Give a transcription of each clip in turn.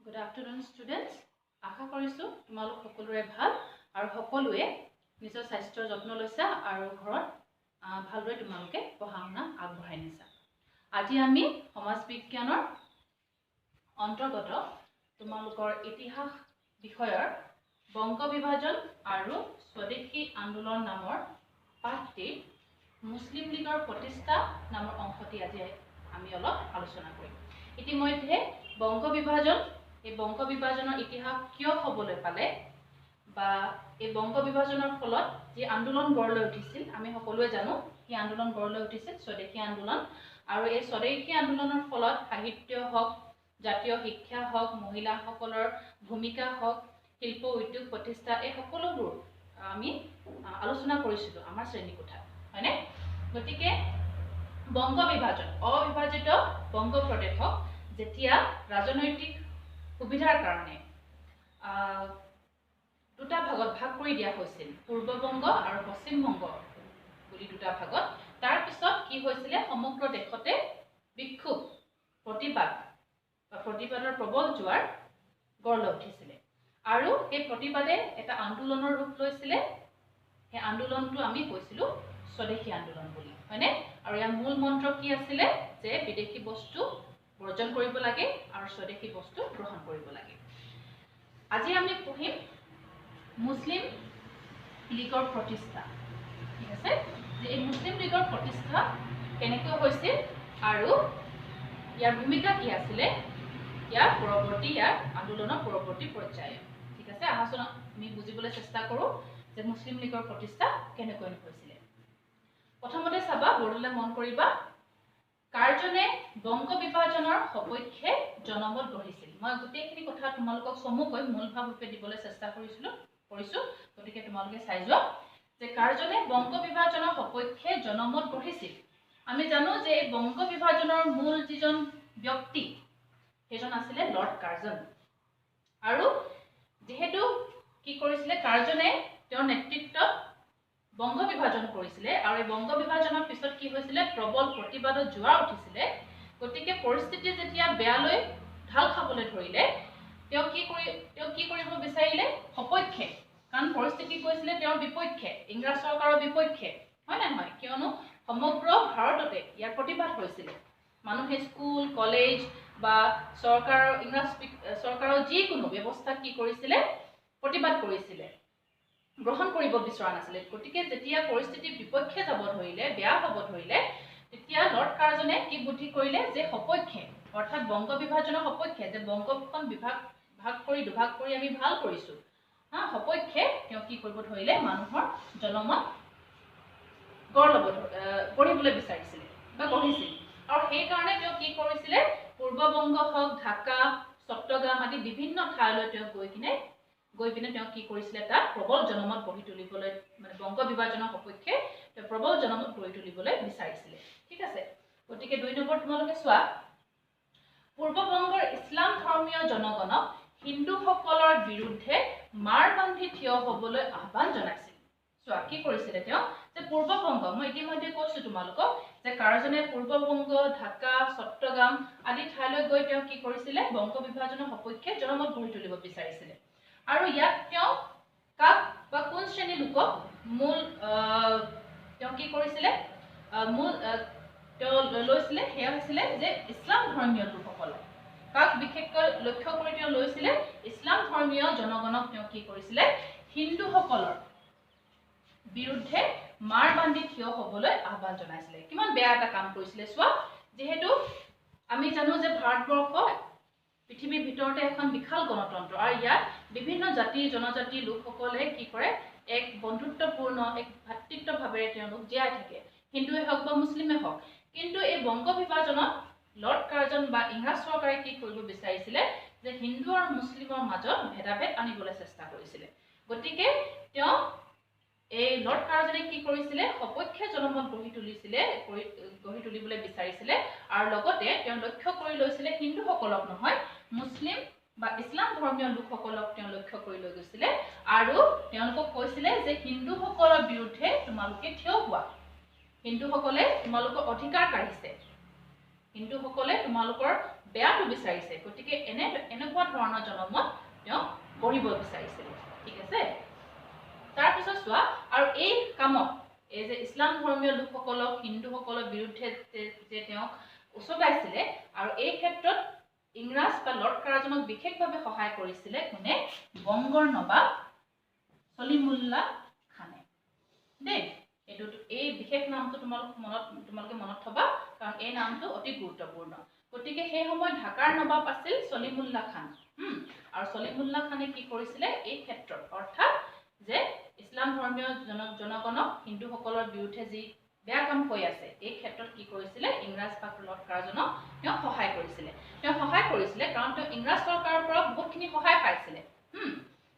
Good afternoon students. আশা কৰিছোঁ তোমালোক সকলোৰে ভাল আৰু সকলোৱে নিজৰ স্বাস্থ্যৰ যত্ন লৈছা আৰু ঘৰত ভালদৰে তোমালোকে পঢ়া শুনা আগবঢ়াই নিছা। আজি আমি সমাজ বিজ্ঞানৰ অন্তৰ্গত তোমালোকৰ ইতিহাস বিষয়ৰ বংগ বিভাজন আৰু স্বদেশী আন্দোলন নামৰ পাঠটিৰ মুছলিম লীগৰ প্ৰতিষ্ঠা নামৰ অংশটি আজি আমি অলপ আলোচনা কৰিম। ইতিমধ্যে বংগ বিভাজন, এই বংগ বিভাজনৰ ইতিহাস কিয় হ'বলৈ পালে বা এই বংগ বিভাজনৰ ফলত যি আন্দোলন গঢ় লৈ উঠিছিল, আমি সকলোৱে জানো কি আন্দোলন গঢ় লৈ উঠিছিল, স্বদেশী আন্দোলন। আৰু এই স্বদেশী আন্দোলনৰ ফলত সাহিত্য হওক, জাতীয় শিক্ষা হওক, মহিলাসকলৰ ভূমিকা হওক, শিল্প উদ্যোগ প্ৰতিষ্ঠা, এই সকলোবোৰ আমি আলোচনা কৰিছিলোঁ আমাৰ শ্ৰেণীকোঠাত, হয়নে? গতিকে বংগ বিভাজন, অবিভাজিত বংগ প্ৰদেশক যেতিয়া ৰাজনৈতিক সুবিধাৰ কাৰণে দুটা ভাগত ভাগ কৰি দিয়া হৈছিল, পূৰ্ব বংগ আৰু পশ্চিম বংগ বুলি দুটা ভাগত, তাৰপিছত কি হৈছিলে, সমগ্ৰ দেশতে বিক্ষোভ, প্ৰতিবাদ বা প্ৰতিবাদৰ প্ৰবল জোৱাৰ গঢ় লৈ উঠিছিলে আৰু সেই প্ৰতিবাদে এটা আন্দোলনৰ ৰূপ লৈছিলে। সেই আন্দোলনটো আমি কৈছিলোঁ স্বদেশী আন্দোলন বুলি, হয়নে? আৰু ইয়াৰ মূল মন্ত্ৰ কি আছিলে, যে বিদেশী বস্তু বৰ্জন কৰিব লাগে আৰু স্বদেশী বস্তু গ্ৰহণ কৰিব লাগে। আজি আমি পঢ়িম মুছলিম লীগৰ প্ৰতিষ্ঠা, ঠিক আছে? যে এই মুছলিম লীগৰ প্ৰতিষ্ঠা কেনেকৈ হৈছিল আৰু ইয়াৰ ভূমিকা কি আছিলে, ইয়াৰ পৰৱৰ্তী, ইয়াৰ আন্দোলনৰ পৰৱৰ্তী পৰ্যায়ত, ঠিক আছে? আহাচোন আমি বুজিবলৈ চেষ্টা কৰোঁ যে মুছলিম লীগৰ প্ৰতিষ্ঠা কেনেকৈ হৈছিলে। প্ৰথমতে চাবা, বৰ্ডলৈ মন কৰিবা, কাৰ্জনে বংগ বিভাজনৰ সপক্ষে জনমত গঢ়িছিল। মই গোটেইখিনি কথা তোমালোকক চমুকৈ মূল ভাৱ ৰূপে দিবলৈ চেষ্টা কৰিছোঁ, গতিকে তোমালোকে চাই যোৱা যে কাৰ্জনে বংগ বিভাজনৰ সপক্ষে জনমত গঢ়িছিল। আমি জানো যে এই বংগ বিভাজনৰ মূল যিজন ব্যক্তি, সেইজন আছিলে লৰ্ড কাৰ্জন। আৰু যিহেতু কি কৰিছিলে, কাৰ্জনে তেওঁৰ নেতৃত্বত বংগ বিভাজন কৰিছিলে আৰু এই বংগ বিভাজনৰ পিছত কি হৈছিলে, প্ৰবল প্ৰতিবাদত জোৱাৰ উঠিছিলে। গতিকে পৰিস্থিতি যেতিয়া বেয়ালৈ ঢাল খাবলৈ ধৰিলে, তেওঁ কি কৰিব বিচাৰিলে, সপক্ষে, কাৰণ পৰিস্থিতি গৈছিলে তেওঁৰ বিপক্ষে, ইংৰাজ চৰকাৰৰ বিপক্ষে, হয় নে নহয়? কিয়নো সমগ্ৰ ভাৰততে ইয়াৰ প্ৰতিবাদ হৈছিলে। মানুহে স্কুল, কলেজ বা চৰকাৰৰ, ইংৰাজ চৰকাৰৰ যিকোনো ব্যৱস্থা কি কৰিছিলে, প্ৰতিবাদ কৰিছিলে, গ্ৰহণ কৰিব বিচৰা নাছিলে। গতিকে যেতিয়া পৰিস্থিতি বিপক্ষে যাব ধৰিলে, বেয়া হ'ব ধৰিলে, তেতিয়া লৰ্ড কাৰ্জনে কি বুদ্ধি কৰিলে যে সপক্ষে, অৰ্থাৎ বংগ বিভাজনৰ সপক্ষে, যে বংগখন ভাগ কৰি দুভাগ কৰি আমি ভাল কৰিছোঁ, হা, সপক্ষে তেওঁ কি কৰিব ধৰিলে, মানুহৰ জনমত গঢ় ল'ব গঢ়িবলৈ বিচাৰিছিলে বা গঢ়িছিল। আৰু সেইকাৰণে তেওঁ কি কৰিছিলে, পূৰ্ব বংগ হওক, ঢাকা, চট্টগ্ৰাম আদি বিভিন্ন ঠাইলৈ তেওঁ গৈ পিনে তেওঁ কি কৰিছিলে, তাত প্ৰবল জনমত গঢ়ি তুলিবলৈ, মানে বংগ বিভাজনৰ সপক্ষে তেওঁ প্ৰবল জনমত গঢ়ি তুলিবলৈ বিচাৰিছিলে, ঠিক আছে? গতিকে 2 নম্বৰ তোমালোকে চোৱা, পূৰ্ব বংগৰ ইছলাম ধৰ্মীয় জনগণক হিন্দুসকলৰ বিৰুদ্ধে মাৰ বান্ধি থিয় হ'বলৈ আহ্বান জনাইছিল। চোৱা কি কৰিছিলে তেওঁ, যে পূৰ্ব বংগ, মই ইতিমধ্যে কৈছোঁ তোমালোকক যে কাৰ্জনে পূৰ্ব বংগ, ঢাকা, চট্টগ্ৰাম আদি ঠাইলৈ গৈ তেওঁ কি কৰিছিলে, বংগ বিভাজনৰ সপক্ষে জনমত গঢ়ি তুলিব বিচাৰিছিলে। আৰু ইয়াত তেওঁ কাক বা কোন শ্ৰেণীৰ লোকক মূল তেওঁ কি কৰিছিলে, মূল তেওঁ লৈছিলে, সেয়া হৈছিলে যে ইছলাম ধৰ্মীয় লোকসকলক। কাক বিশেষকৈ লক্ষ্য কৰি তেওঁ লৈছিলে, ইছলাম ধৰ্মীয় জনগণক তেওঁ কি কৰিছিলে, হিন্দুসকলৰ বিৰুদ্ধে মাৰ বান্ধি থিয় হ'বলৈ আহ্বান জনাইছিলে। কিমান বেয়া এটা কাম কৰিছিলে চোৱা। যিহেতু আমি জানো যে ভাৰতবৰ্ষ পৃথিৱীৰ ভিতৰতে এখন বিশাল গণতন্ত্ৰ আৰু ইয়াত বিভিন্ন জাতি জনজাতিৰ লোকসকলে কি কৰে, এক বন্ধুত্বপূৰ্ণ, এক ভাতৃত্বভাৱেৰে তেওঁলোক জীয়াই থাকে, হিন্দুৱে হওক বা মুছলিমে হওক। কিন্তু এই বংগ বিভাজনত লৰ্ড কাৰ্জন বা ইংৰাজ চৰকাৰে কি কৰিব বিচাৰিছিলে, যে হিন্দু আৰু মুছলিমৰ মাজত ভেদাভেদ আনিবলৈ চেষ্টা কৰিছিলে। গতিকে তেওঁ এই লৰ্ড কাৰ্জনে কি কৰিছিলে, সপক্ষে জনমত গঢ়ি তুলিবলৈ বিচাৰিছিলে আৰু লগতে তেওঁ লক্ষ্য কৰি লৈছিলে হিন্দুসকলক নহয়, মুছলিম বা ইছলাম ধৰ্মীয় লোকসকলক তেওঁ লক্ষ্য কৰি লৈ গৈছিলে আৰু তেওঁলোকক কৈছিলে যে হিন্দুসকলৰ বিৰুদ্ধে তোমালোকে থিয় হোৱা, হিন্দুসকলে তোমালোকৰ অধিকাৰ কাঢ়িছে, হিন্দুসকলে তোমালোকৰ বেয়াটো বিচাৰিছে। গতিকে এনেকুৱা ধৰণৰ জনমত তেওঁ গঢ়িব বিচাৰিছিলে। ঠিক আছে, তাৰপিছত চোৱা, আৰু এই কামত এই যে ইছলাম ধৰ্মীয় লোকসকলক হিন্দুসকলৰ বিৰুদ্ধে যে তেওঁক উচতাইছিলে, আৰু এই ক্ষেত্ৰত ইংৰাজ বা লৰ্ড কাৰ্জনক বিশেষভাৱে সহায় কৰিছিলে কোনে? বংগৰ নবাব চলিমুল্লা খানে। দেই, এই বিশেষ নামটো তোমালোকে মনত থবা, কাৰণ এই নামটো অতি গুৰুত্বপূৰ্ণ। গতিকে সেই সময়ত ঢাকাৰ নবাব আছিল চলিমুল্লা খান। আৰু চলিমুল্লা খানে কি কৰিছিলে এই ক্ষেত্ৰত, অৰ্থাৎ যে ইছলাম ধৰ্মীয় জনগণক হিন্দুসকলৰ বিৰুদ্ধে যি বেয়া কাম হৈ আছে, এই ক্ষেত্ৰত কি কৰিছিলে? ইংৰাজ বা লৰ্ড কাৰ্জনক তেওঁ সহায় কৰিছিলে। তেওঁ সহায় কৰিছিলে কাৰণ তেওঁ ইংৰাজ চৰকাৰৰ পৰা বহুতখিনি সহায় পাইছিলে।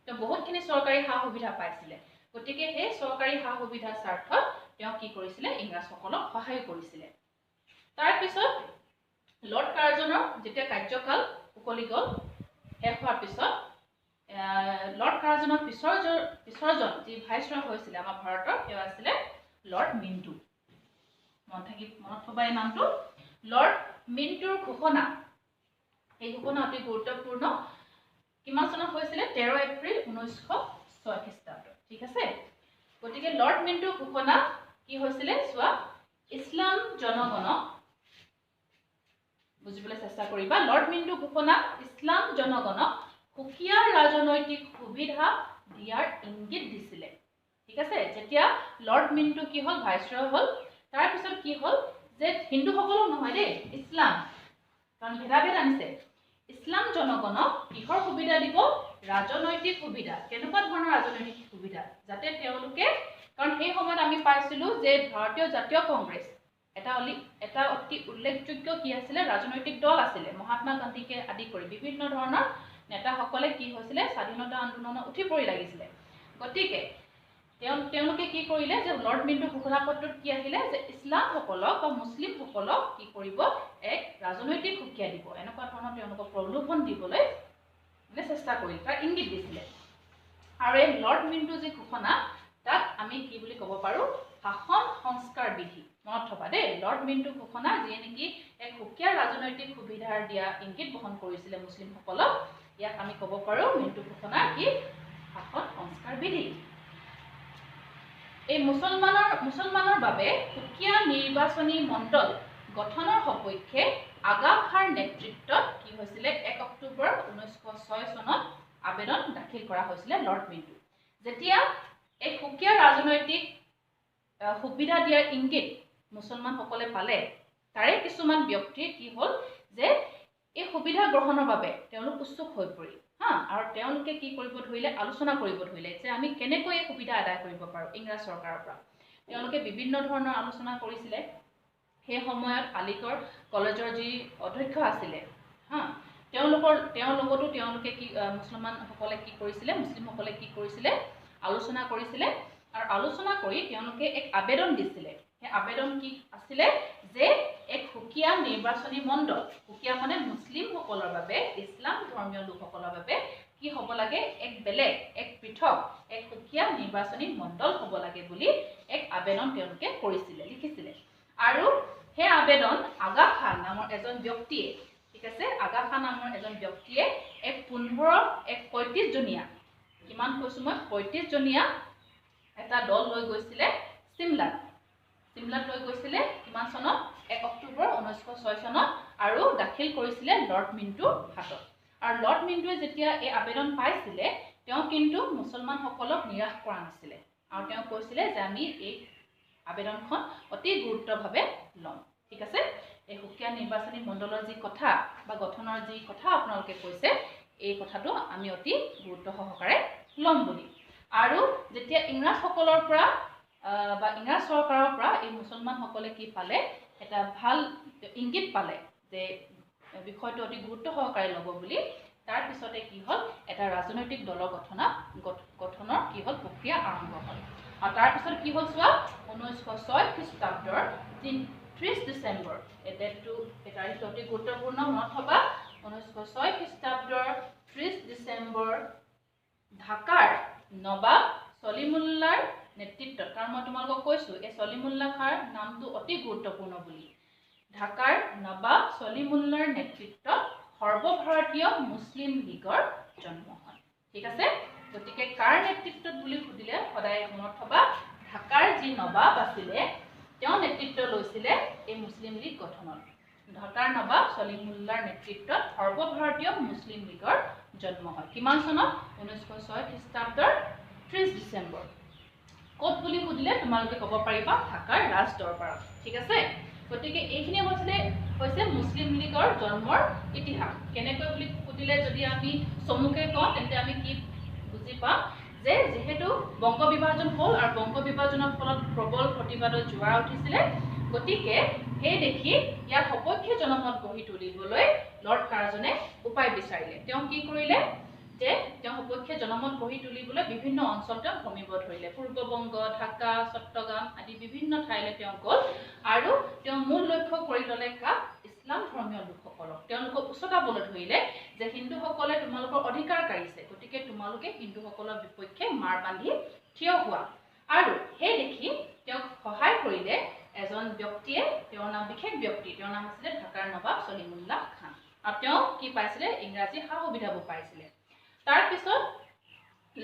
তেওঁ বহুতখিনি চৰকাৰী সা সুবিধা পাইছিলে। গতিকে সেই চৰকাৰী সা সুবিধাৰ স্বাৰ্থত তেওঁ কি কৰিছিলে? ইংৰাজসকলক সহায় কৰিছিলে। তাৰপিছত লৰ্ড কাৰ্জনৰ যেতিয়া কাৰ্যকাল উকলি গ'ল, শেষ হোৱাৰ পিছত লৰ্ড কাৰ্জনৰ পিছৰজন যি ভাইচৰয় হৈছিলে আমাৰ ভাৰতৰ, তেওঁ আছিলে লৰ্ড মিণ্টু। মনত থবা এই নামটো। লৰ্ড মিণ্টুৰ ঘোষণা, এই ঘোষণা অতি গুৰুত্বপূৰ্ণ। কিমান চনত হৈছিলে? 13 এপ্ৰিল 1906 খ্ৰীষ্টাব্দত। ঠিক আছে, গতিকে লৰ্ড মিণ্টুৰ ঘোষণা কি হৈছিলে চোৱা, ইছলাম জনগণক বুজিবলৈ চেষ্টা কৰিবা। লৰ্ড মিণ্টুৰ ঘোষণা ইছলাম জনগণক সুকীয়া ৰাজনৈতিক সুবিধা দিয়াৰ ইংগিত দিছিলে। ঠিক আছে, যেতিয়া লৰ্ড মিণ্টু কি হ'ল? ভাইচৰয় হ'ল। তাৰপিছত কি হ'ল যে হিন্দুসকলো নহয় দেই, ইছলাম, কাৰণ ভেদাভেদ আনিছে। ইছলাম জনগণক কিহৰ সুবিধা দিব? ৰাজনৈতিক সুবিধা। কেনেকুৱা ধৰণৰ ৰাজনৈতিক সুবিধা? যাতে তেওঁলোকে, কাৰণ সেই সময়ত আমি পাইছিলোঁ যে ভাৰতীয় জাতীয় কংগ্ৰেছ এটা অতি উল্লেখযোগ্য কি আছিলে? ৰাজনৈতিক দল আছিলে। মহাত্মা গান্ধীকে আদি কৰি বিভিন্ন ধৰণৰ নেতাসকলে কি হৈছিলে? স্বাধীনতা আন্দোলনত উঠি পৰি লাগিছিলে। গতিকে তেওঁলোকে কি কৰিলে যে লৰ্ড মিণ্টুৰ ঘোষণাপত্ৰত কি আহিলে যে ইছলামসকলক বা মুছলিমসকলক কি কৰিব? এক ৰাজনৈতিক সুকীয়া দিব, এনেকুৱা ধৰণৰ তেওঁলোকক প্ৰলোভন দিবলৈ মানে চেষ্টা কৰিলে, তাৰ ইংগিত দিছিলে। আৰু এই লৰ্ড মিণ্টুৰ যি ঘোষণা, তাক আমি কি বুলি ক'ব পাৰোঁ? শাসন সংস্কাৰ বিধি। মনত থবা দেই, লৰ্ড মিণ্টুৰ ঘোষণা যিয়ে নেকি এক সুকীয়া ৰাজনৈতিক সুবিধাৰ দিয়া ইংগিত বহন কৰিছিলে মুছলিমসকলক, ইয়াক আমি ক'ব পাৰোঁ মিণ্টু ঘোষণা কি? শাসন সংস্কাৰ বিধি। এই মুছলমানৰ বাবে সুকীয়া নিৰ্বাচনী মণ্ডল গঠনৰ সপক্ষে আগা খাঁৰ নেতৃত্বত কি হৈছিলে? 1 অক্টোবৰ 1906 চনত আবেদন দাখিল কৰা হৈছিলে লৰ্ড মিণ্টু। যেতিয়া এই সুকীয়া ৰাজনৈতিক সুবিধা দিয়াৰ ইংগিত মুছলমানসকলে পালে, তাৰে কিছুমান ব্যক্তিৰ কি হ'ল যে এই সুবিধা গ্ৰহণৰ বাবে তেওঁলোক উৎসুক হৈ পৰিল। আৰু তেওঁলোকে কি কৰিব ধৰিলে? আলোচনা কৰিব ধৰিলে যে আমি কেনেকৈ এই সুবিধা আদায় কৰিব পাৰোঁ ইংৰাজ চৰকাৰৰ পৰা। তেওঁলোকে বিভিন্ন ধৰণৰ আলোচনা কৰিছিলে। সেই সময়ত আলিগড় কলেজৰ যি অধ্যক্ষ আছিলে, তেওঁৰ লগতো তেওঁলোকে কি মুছলমানসকলে কি কৰিছিলে, মুছলিমসকলে কি কৰিছিলে? আলোচনা কৰিছিলে। আৰু আলোচনা কৰি তেওঁলোকে এক আবেদন দিছিলে। সেই আবেদন কি আছিলে যে এক সুকীয়া নিৰ্বাচনী মণ্ডল, সুকীয়া মানে মুছলিমসকলৰ বাবে, ইছলাম ধৰ্মীয় লোকসকলৰ বাবে কি হ'ব লাগে? এক বেলেগ, এক পৃথক, এক সুকীয়া নিৰ্বাচনী মণ্ডল হ'ব লাগে বুলি এক আবেদন তেওঁলোকে কৰিছিলে, লিখিছিলে। আৰু সেই আবেদন আগা খান নামৰ এজন ব্যক্তিয়ে, ঠিক আছে, আগা খান নামৰ এজন ব্যক্তিয়ে এক 35 জনীয়া, কিমান কৈছোঁ মই, 35 জনীয়া এটা দল লৈ গৈছিলে চিমলাত। চিমলাত লৈ গৈছিলে কিমান চনত? 1 অক্টোবৰ 1906 চনত, আৰু দাখিল কৰিছিলে লৰ্ড মিণ্টুৰ হাতত। আৰু লৰ্ড মিণ্টুৱে যেতিয়া এই আবেদন পাইছিলে, তেওঁ কিন্তু মুছলমানসকলক নিৰাশ কৰা নাছিলে, আৰু তেওঁ কৈছিলে যে আমি এই আবেদনখন অতি গুৰুত্বভাৱে ল'ম। ঠিক আছে, এই সুকীয়া নিৰ্বাচনী মণ্ডলৰ যি কথা বা গঠনৰ যি কথা আপোনালোকে কৈছে, এই কথাটো আমি অতি গুৰুত্ব সহকাৰে ল'ম বুলি। আৰু যেতিয়া ইংৰাজসকলৰ পৰা বা ইংৰাজ চৰকাৰৰ পৰা এই মুছলমানসকলে কি পালে? এটা ভাল ইংগিত পালে যে বিষয়টো অতি গুৰুত্ব সহকাৰে ল'ব বুলি। তাৰপিছতে কি হ'ল? এটা ৰাজনৈতিক দলৰ গঠনৰ কি হ'ল? প্ৰক্ৰিয়া আৰম্ভ হ'ল। আৰু তাৰপিছত কি হ'ল চোৱা, 1906 খ্ৰীষ্টাব্দৰ 30 ডিচেম্বৰ, এই ডেটটো, এই তাৰিখটো অতি গুৰুত্বপূৰ্ণ, মনত থবা। 1906 খ্ৰীষ্টাব্দৰ 30 ডিচেম্বৰ ঢাকাৰ নবাব চলিমুল্লাৰ নেতৃত্বত, কাৰণ মই তোমালোকক কৈছোঁ এই চলিমুল্লা খাঁৰ নামটো অতি গুৰুত্বপূৰ্ণ বুলি, ঢাকাৰ নবাব চলিমুল্লাৰ নেতৃত্বত সৰ্বভাৰতীয় মুছলিম লীগৰ জন্ম হয়। ঠিক আছে, গতিকে কাৰ নেতৃত্বত বুলি সুধিলে সদায় মনত থবা, ঢাকাৰ যি নবাব আছিলে তেওঁ নেতৃত্ব লৈছিলে এই মুছলিম লীগ গঠনত। ঢাকাৰ নবাব চলিমুল্লাৰ নেতৃত্বত সৰ্বভাৰতীয় মুছলিম লীগৰ জন্ম হয়। কিমান চনত? 1906 খ্ৰীষ্টাব্দৰ 30 ডিচেম্বৰ। ক'ত বুলি সুধিলে তোমালোকে ক'ব পাৰিবা ঢাকাৰ ৰাজ দৰবাৰত। ঠিক আছে, গতিকে এইখিনি হৈছে মুছলিম লীগৰ জন্মৰ ইতিহাস। কেনেকৈ বুলি সুধিলে যদি আমি চমুকে কওঁ তেন্তে আমি কি বুজি পাম যে যিহেতু বংগ বিভাজন হ'ল আৰু বংগ বিভাজনৰ ফলত প্ৰবল প্ৰতিবাদৰ জোৱাৰ উঠিছিলে, গতিকে সেই দেখি ইয়াৰ সপক্ষে জনমত গঢ়ি তুলিবলৈ লৰ্ড কাৰ্জনে উপায় বিচাৰিলে। তেওঁ কি কৰিলে যে তেওঁ সপক্ষে জনমত গঢ়ি তুলিবলৈ বিভিন্ন অঞ্চল তেওঁ ভ্ৰমিব ধৰিলে। পূৰ্ববংগ, ঢাকা, চট্টগ্ৰাম আদি বিভিন্ন ঠাইলৈ তেওঁ গ'ল আৰু তেওঁ মূল লক্ষ্য কৰি ল'লে কাক? ইছলাম ধৰ্মীয় লোকসকলক। তেওঁলোকক উচতাবলৈ ধৰিলে যে হিন্দুসকলে তোমালোকৰ অধিকাৰ কাঢ়িছে, গতিকে তোমালোকে হিন্দুসকলৰ বিপক্ষে মাৰ বান্ধি থিয় হোৱা। আৰু সেই দেখি তেওঁক সহায় কৰিলে এজন ব্যক্তিয়ে, তেওঁৰ নাম বিশেষ ব্যক্তি, তেওঁৰ নাম আছিলে ঢাকাৰ নবাব চলিমুল্লাহ খান। আৰু তেওঁ কি পাইছিলে? ইংৰাজী সা সুবিধাবোৰ পাইছিলে। তাৰপিছত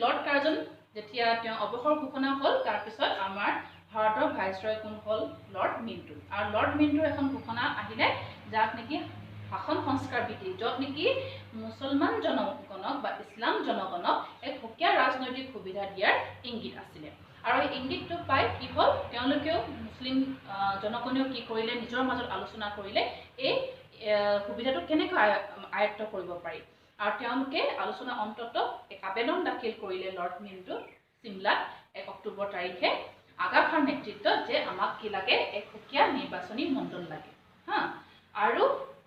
লৰ্ড কাৰ্জন যেতিয়া তেওঁ অৱসৰ ঘোষণা হ'ল, তাৰপিছত আমাৰ ভাৰতৰ ভাইচৰয় কোন হ'ল? লৰ্ড মিণ্টু। আৰু লৰ্ড মিণ্টুৰ এখন ঘোষণা আহিলে যাক নেকি শাসন সংস্কাৰ বিধি, য'ত নেকি মুছলমান জনগণক বা ইছলাম জনগণক এক সুকীয়া ৰাজনৈতিক সুবিধা দিয়াৰ ইংগিত আছিলে। আৰু এই ইংগিতটো পাই কি হ'ল, তেওঁলোকেও মুছলিম জনগণেও কি কৰিলে, নিজৰ মাজত আলোচনা কৰিলে এই সুবিধাটো কেনেকৈ আয়ত্ব কৰিব পাৰি। আৰু তেওঁলোকে আলোচনা অন্তত এক আবেদন দাখিল কৰিলে লৰ্ড মিণ্টু চিমলাত 1 অক্টোবৰ তাৰিখে আগা খাঁৰ নেতৃত্বত যে আমাক কি লাগে, এক সুকীয়া নিৰ্বাচনী মণ্ডল লাগে। হা, আৰু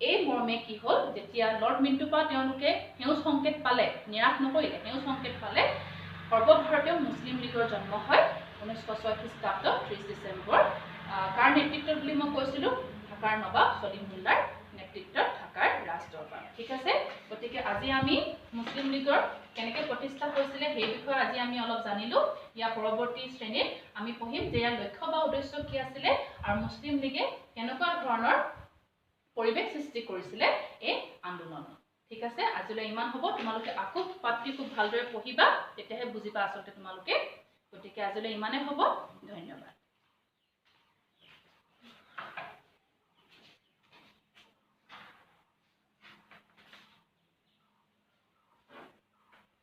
এই মৰ্মে কি হ'ল, যেতিয়া লৰ্ড মিণ্টুৰ পৰা তেওঁলোকে সেউজ সংকেত পালে, নিৰাশ নকৰিলে, সেউজ সংকেত পালে, সৰ্বভাৰতীয় মুছলিম লীগৰ জন্ম হয় 1906 খ্ৰীষ্টাব্দত 30 ডিচেম্বৰ। কাৰ নেতৃত্বত বুলি মই কৈছিলোঁ? ঢাকাৰ নবাব চলিমুল্লাৰ নেতৃত্বত ঢাকাৰ ৰাজ দৰবাৰ। ঠিক আছে, গতিকে আজি আমি মুছলিম লীগৰ কেনেকৈ প্ৰতিষ্ঠা হৈছিলে সেই বিষয়ে আজি আমি অলপ জানিলোঁ। ইয়াৰ পৰৱৰ্তী শ্ৰেণীত আমি পঢ়িম যে ইয়াৰ লক্ষ্য বা উদ্দেশ্য কি আছিলে আৰু মুছলিম লীগে কেনেকুৱা ধৰণৰ পৰিৱেশ সৃষ্টি কৰিছিলে এই আন্দোলনত। ঠিক আছে, আজিলৈ ইমান হ'ব। তোমালোকে আকৌ পাঠটি খুব ভালদৰে পঢ়িবা, তেতিয়াহে বুজিবা আচলতে তোমালোকে। গতিকে আজিলৈ ইমানেই হ'ব, ধন্যবাদ।